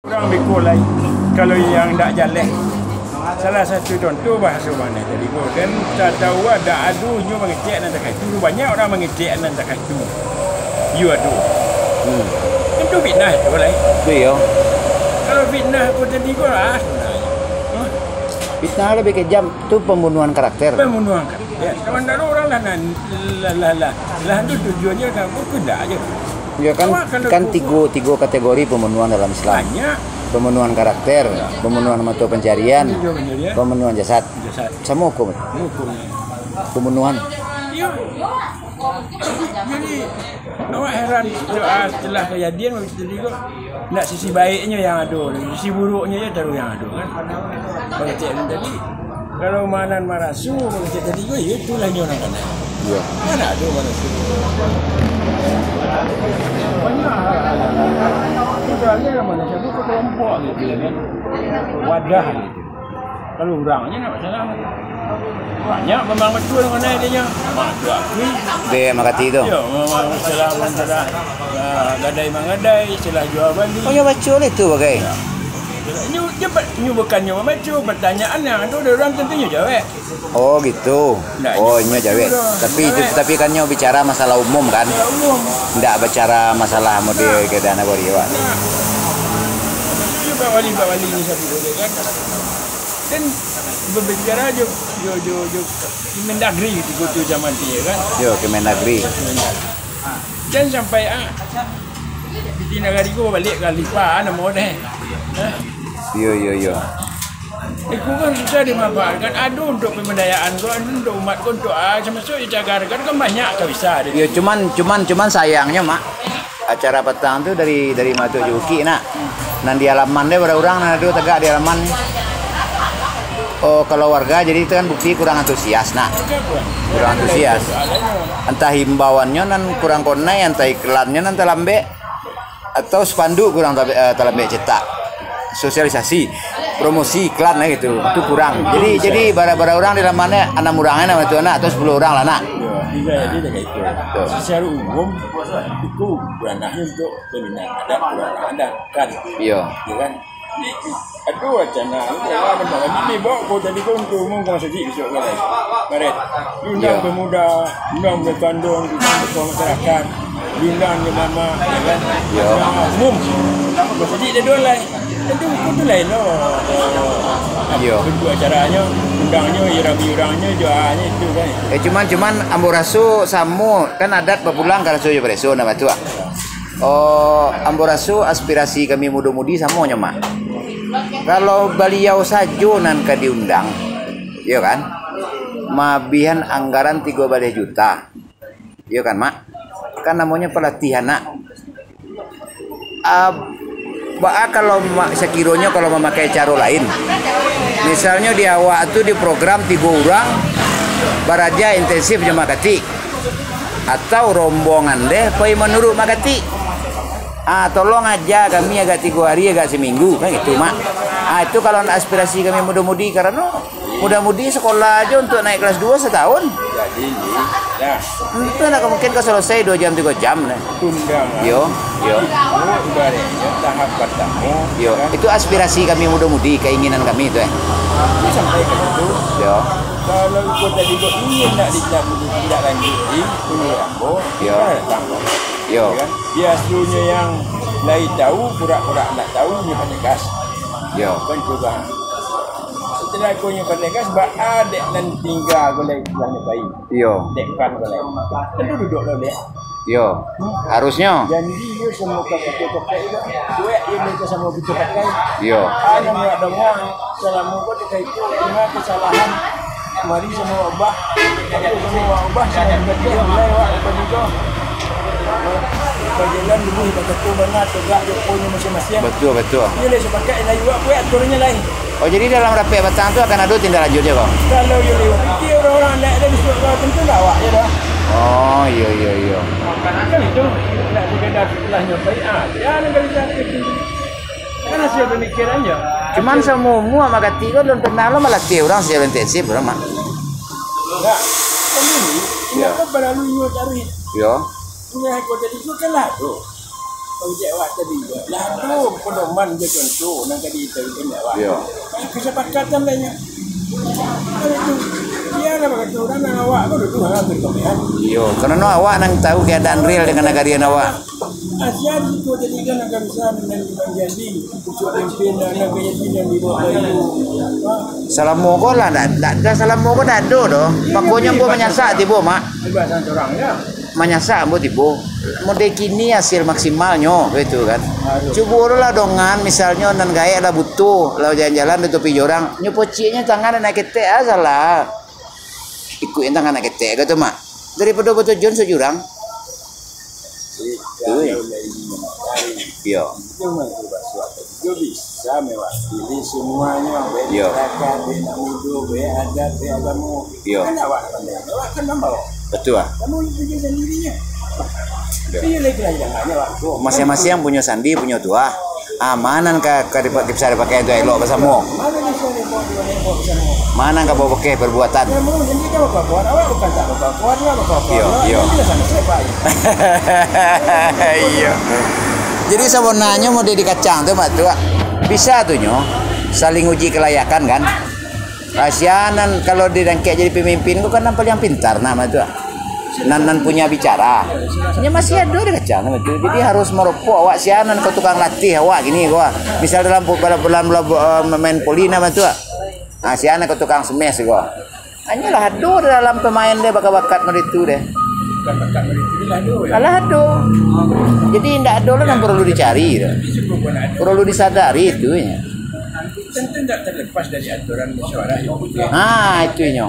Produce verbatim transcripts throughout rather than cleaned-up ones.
Urang beko lai, kalau yang ndak jaleh. Salah satu contoh bahaso mano tadi ko, kan tak tahu ada ado nyo mangecek nan takah itu, banyak urang mangecek nan takah itu. Iyo ado. Hmm. Itu fitnah itu lai. Itu iyo. Kalau fitnah ko tadi ko lah, sebenarnya. Hah? Fitnah lebih kejam tu pembunuhan karakter. Pembunuhan karakter. Ya, sementara orang lah nan, lah, lah, lah, lah tu tujuannya kan, ko kuda aja. Ya kan, Awak kalau kan ku- tigo, tigo kategori pembunuhan dalam Islam. Banyak. Pembunuhan karakter, pembunuhan mato pencarian, Mato pencarian. Pembunuhan jasad. Jasad. Samo hukum. Hukumnya. Pembunuhan. Iya. Jadi, awak heran, ah, setelah kejadian macam tadi ko, ndak sisi baiknya yang ado, sisi buruknya je taruh yang ado, kan. Kalau cek tadi, kalau manan marasu, kalau cek tadi ko, ya itulah nyo nan kanai. Iya. Mana ado marasu? Banyak hal-hal. Itu aja lah manusia tu kelompok gitu, kan. Wadah gitu. Kalau urang je nak masalah. Banyak memang betul dengan dia nya. Mak tu akui. Dia makati tu. Ya, memang masalah, masalah, ah, gadai mangadai, istilah jual bali. Oh, ya, baca oleh tu bagai. Ya. Nyu, dia ba-, nyu bukan nyu membaca, pertanyaan yang tu dia orang tentu nyu jawab. Oh, gitu. Ndak, Oh, nyu inyo membaca jawab. Dah. Tapi itu, Jawab. Tapi kan nyo bicara masalah umum kan? Ya, umum. Ndak bicara masalah model keadaan apa dia, Pak. Nah. Itu Pak Wali, Pak Wali ni satu boleh kan? Dan berbicara jo, jo, jo, jo Kemendagri di Kutu Jaman dia kan? Yo, Kemendagri. Dan sampai, ah, di nagari ko balik ka Khalifah, ah, namo deh. Ah. Yo, yo, yo. Itu kan susah dimanfaatkan. Ado untuk pemberdayaan ko, ado untuk umat ko, untuk, ah, termasuk di Cagar kan, kan banyak ka bisa deh. Yo, cuman, cuman, cuman sayangnyo, Mak, acara patang tu dari, dari Matuk Juki nak. Nan di halaman deh, bara urang nan ado tagak di halaman. Oh, kalau warga jadi itu kan bukti kurang antusias nak. Kurang antusias. Antah himbauannyo nan kurang konai, antah iklannyo nan talambek, atau spanduk kurang tabe-, eh, talambek cetak. Sosialisasi, promosi iklan lah gitu. Itu kurang. Jadi, jadi bara-bara urang di halaman deh, anam urang aja nak, atau sepuluh urang lah nak. Yo, bisa jadi dekat itu. Betul. Secara umum, itu ranahnya untuk pimpinan adat, pimpinan adat, kan? Iyo. Ya kan? Aduh, wacana, aduh, ada malam ni, bawa kau tadi kau untuk umum kau masuk besok kau lagi. Karet. Diundang Iyo. Pemuda, undang bertandung, undang ketua masyarakat, diundang ke mama, ya kan? Iyo. Undang umum. Masjid dia dua lah. Itu, itu lain loh. Iyo. Bentuk acaranya, undangnya, ya, rami orangnya, doanya itu kan. Eh, cuman, cuman ambo raso samo, kan adat bapulang ka raso jo pareso, nah, batua. Oh, ambo raso aspirasi kami mudo-mudi samonyo, Mak. Kalau baliau sajo nan ka diundang, iyo kan, maabihan anggaran tigo baleh juta, iyo kan, Mak? Kan namonyo palatihan, nak. Ah, baa kalau ma-, sakironyo kalau mamakai caro lain? Misalnyo di awak tu diprogram tigo urang baraja intensif jo Mak Katik. Atau rombongan deh pai manuruik Mak Katik. Ah, tolong aja kami agak tigo hari, agak seminggu, kan gitu, Mak. Ah, itu kalau aspirasi kami mudo-mudi, karano mudo-mudi sekolah aja untuk naik kelas dua setahun. Jadi, ya. Itu nak mungkin ka selesai dua jam, tiga jam lah. Tunda. Yo, yo. Itu ibaratnya tahap pertama, Yo, kan? Itu aspirasi kami mudo-mudi, keinginan kami itu, eh. Itu sampai ke situ. Yo. Kalau ikut tadi kau ingin nak ditambah, tidak lanjut di, menurut ambo, Yo. Kita datang. Yo. Ya kan? Biasanya yang lai tahu, pura-pura nak tahu, dia pategas. Yo. Kan tu, Bang. Setelah kau nyo pategas, baa dek nan tingga kau lai pulang ni baik. Yo. Dek pan kau lai. Tentu duduk kau dek. Yo. Harusnyo. Janji yo semua ka kita pakai juga. Duit yo minta sama kita pakai. Yo. Anak muda dengar, selama kau dekat itu, cuma kesalahan. Mari sama wabah. Sama wabah, sama kita mulai wak apa juga. Bajalan dulu, kita tu bana tegak je punya masing-masing. Betul, betul. Ini lai sepakat, lai wak buat aturannya lai. Oh, jadi dalam rapek patang tu akan ada tindak lanjut je, Bang? Kalau yo lewat, itu orang-orang nak ada disuruh kau tentu nak awak je dah. Oh, iyo, iyo, iyo. Kan itu, nak sekedar setelah nyobai, ah, ya, negara sana itu. Kan hasil pemikirannya. Cuman saumur-umur Mak Katik ko alun pernah lo malatih urang secara intensif, urang, Mak. Nah, kan ini, ini Ya. Kan balalu inyo taruih. Ya. Punya kota itu kan lah tu. Pangkek awak tadi, lah tu pedoman je contoh nan tadi itu, kan, awak. Iyo. Kesepakatan banyak. Kalau itu, biarlah bakato urang, nan awak ko duduak lah tu di kopian. Iyo, karano awak nan tahu keadaan real dengan nagari awak. Asia di situ jadi kan akan bisa dengan Bang Jadi, untuk pimpin dan anak jadi dan di bawah itu. Salamo ko lah, ndak, ndak, ndak salamo ko ndak ado doh. Makonyo ambo manyasak tibo, Mak. Bahasa orang ya. Manyasak ambo tibo. Mode kini hasil maksimalnyo, gitu kan. Aduh. Cubo dulu lah dongan, misalnyo nan gaek lah butuh, lah jalan-jalan di topi jorang. Nyo pociknyo tangan nak ketek ah, salah. Ikuik tangan nak ketek gitu, Mak. Daripado batujuan sajurang. Jadi, Tuh. Kalau dari lima hari, Iyo. Itu mah itu basuah. Itu bisa mewakili semuanya, baik Iyo. Masyarakat, baik anak muda, baik adat, baik agama. Iyo. Kan awak pandai, awak kan mambawa. Betul, ah. Kamu itu je sendirinya. Iyo. Iyo lagi lah, jangan awak tu. Masing-masing punyo sandi, punyo tuah. Ah, ma nan ka, ka dipa-, bisa dipakai untuak elok basamo? Ma nan ka bapakai perbuatan? Iyo, iyo. Iyo. Jadi, sabananyo mode di kacang tu, Mak Tuak, bisa tu nyo saling uji kelayakan, kan? Kasian nan kalau dirangkek jadi pemimpin tu kan nan paling pintar nah, Mak Tuak. Nan, nan punya bicara. Nyo masih ado di kacang tu. Jadi harus maropok awak, sia nan ko tukang latih awak kini ko. Misal dalam pu-, dalam, dalam, dalam, eh, main voli nah tu. Ah, sia nan ko tukang smash ko. Hanyolah ado dalam pemain dia bakat-bakat macam itu deh. Bakat-bakat macam itu lah ado, ya. Alah ado. Jadi indak ado lah nan perlu dicari tu. Tapi sungguh pun ado. Perlu disadari itu ya. Tentu indak terlepas dari aturan musyawarah yang berlaku. Ah, itu inyo.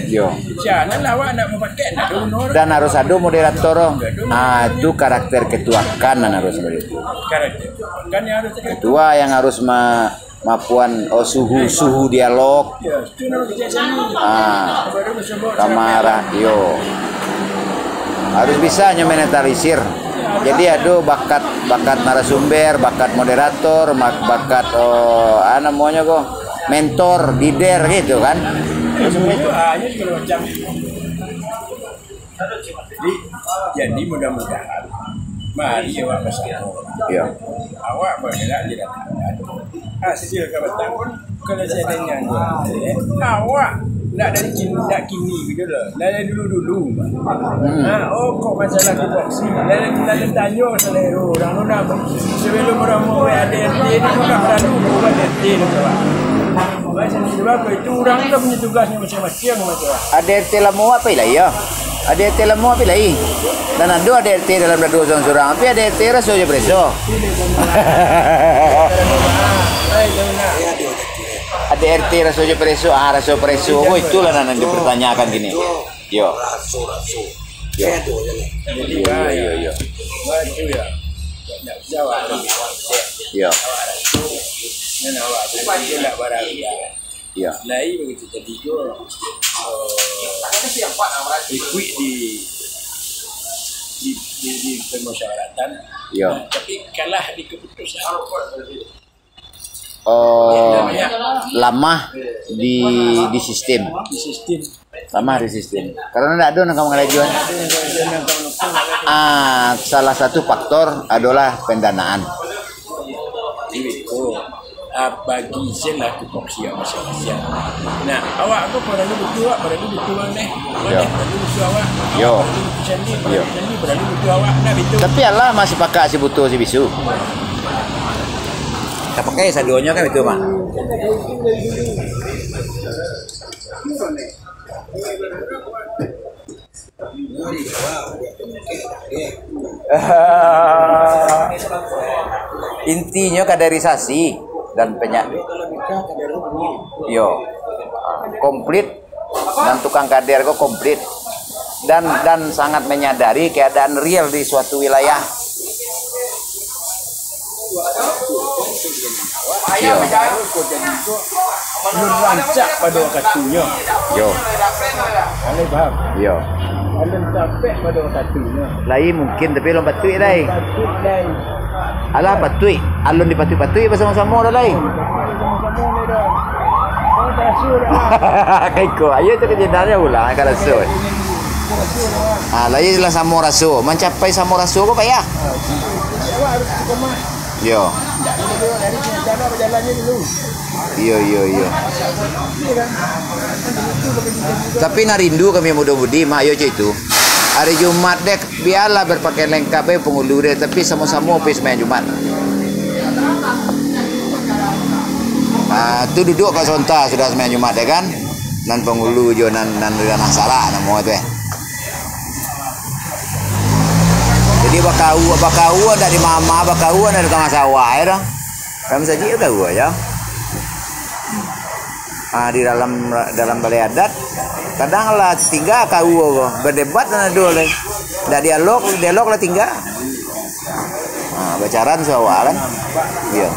Yo. Janganlah awak nak mapakai, nak ado honor. Dan harus ado moderator. Ah, itu karakter ketua kan nan harus begitu. Karakter. Kan yang harus Ketua yang harus ma-, mapuan, oh, suhu, suhu dialog. Ya, itu nama kerja seni. Ah, Baru bersebuah kamarah, yo. Harus bisa nyo menetralisir. Jadi ado bakat, bakat narasumber, bakat moderator, mak-, bakat, oh, ah, namonyo ko, mentor, leader gitu kan. Itu, ah, ini segala macam. Jadi, jadi mudah-mudahan mari awak basamo. Ya. Awak bergerak di dalam hasil ka batang pun kalau saya dengar tu, eh, awak nak dari kini, nak kini gitu loh. Dari dulu-dulu. Hmm. Ha, oh, kok masalah tupoksi. Dari, dari tanyo selero orang tu nak sebelum orang mau ada R T ni bukan selalu bukan R T tu, Pak. Sebab itu orang tu punya tugasnya masing-masing, macam. Ada R T lamo apa lah, iya? Ada R T lamo apa lai? Dan ado ada R T dalam dado surang-surang, tapi ada R T raso jo pareso. Ada R T raso jo pareso, ah, raso pareso. Oh, itulah nan dipertanyakan kini. Yo. Yo. Yo, yo, yo, yo. Yo. Yo. Lai begitu tadi tu, eh, ikuik di, di, di, di permusyawaratan. Iyo. Nah, tapi kalah di keputusan. Oh, lamah di, di sistem. Di sistem. Lamah di sistem. Karena ndak ada nak mangalajuan. Ah, salah satu faktor adalah pendanaan. Jadi, oh, ah, bagi izin lah tupoksi awak masing-masing. Nah, awak tu paralu butuh awak, paralu butuh maneh. Maneh paralu butuh awak. Awak paralu butuh sandi, paralu sandi, paralu butuh awak. Nah, betul. Tapi alah masih pakak si butuh si bisu. Tapakai saduonyo kan itu, Mak. Intinyo kaderisasi dan penya-, yo, komplit, dan tukang kader ko komplit dan, dan sangat menyadari keadaan real di suatu wilayah. Yo. Alun rancak pado wakatunyo. Yo. Alai paham? Yo. Alun tapek pado wakatunyo. Lai mungkin, tapi alun patuik, lai. Patuik, lai. Alah patuik, alun dipatuik-patuik basamo-samo dah, lai. Basamo-samo ni dah. Kau tak suruh dah. Kaiko, ayo tu kajedanyo ulang, kalau suruh. Ah, lahia lah samo raso. Mancapai samo raso ko payah. Yo. Iyo, iyo, iyo. Tapi nan rindu kami mudo budi, mak yo cak itu. Hari Jumat dek, biarlah berpakaian lengkap bae pangulu dek, tapi samo-samo pai sumbayang Jumat. Ah, tu duduk ka sonta sudah sumbayang Jumat dek kan. Nan pangulu jo nan, nan, nan sarak namo tu eh. Jadi bakaua, bakaua ndak di mama, bakaua ndak di tangah sawah, ya dah. Dalam masajik bakaua, ya. Ah, di dalam, dalam balai adat, kadang lah tingga kaua ko, badebat nan ado lai. Ndak dialog, dialog lah tingga. Ah, bacaran suawak kan. Iyo.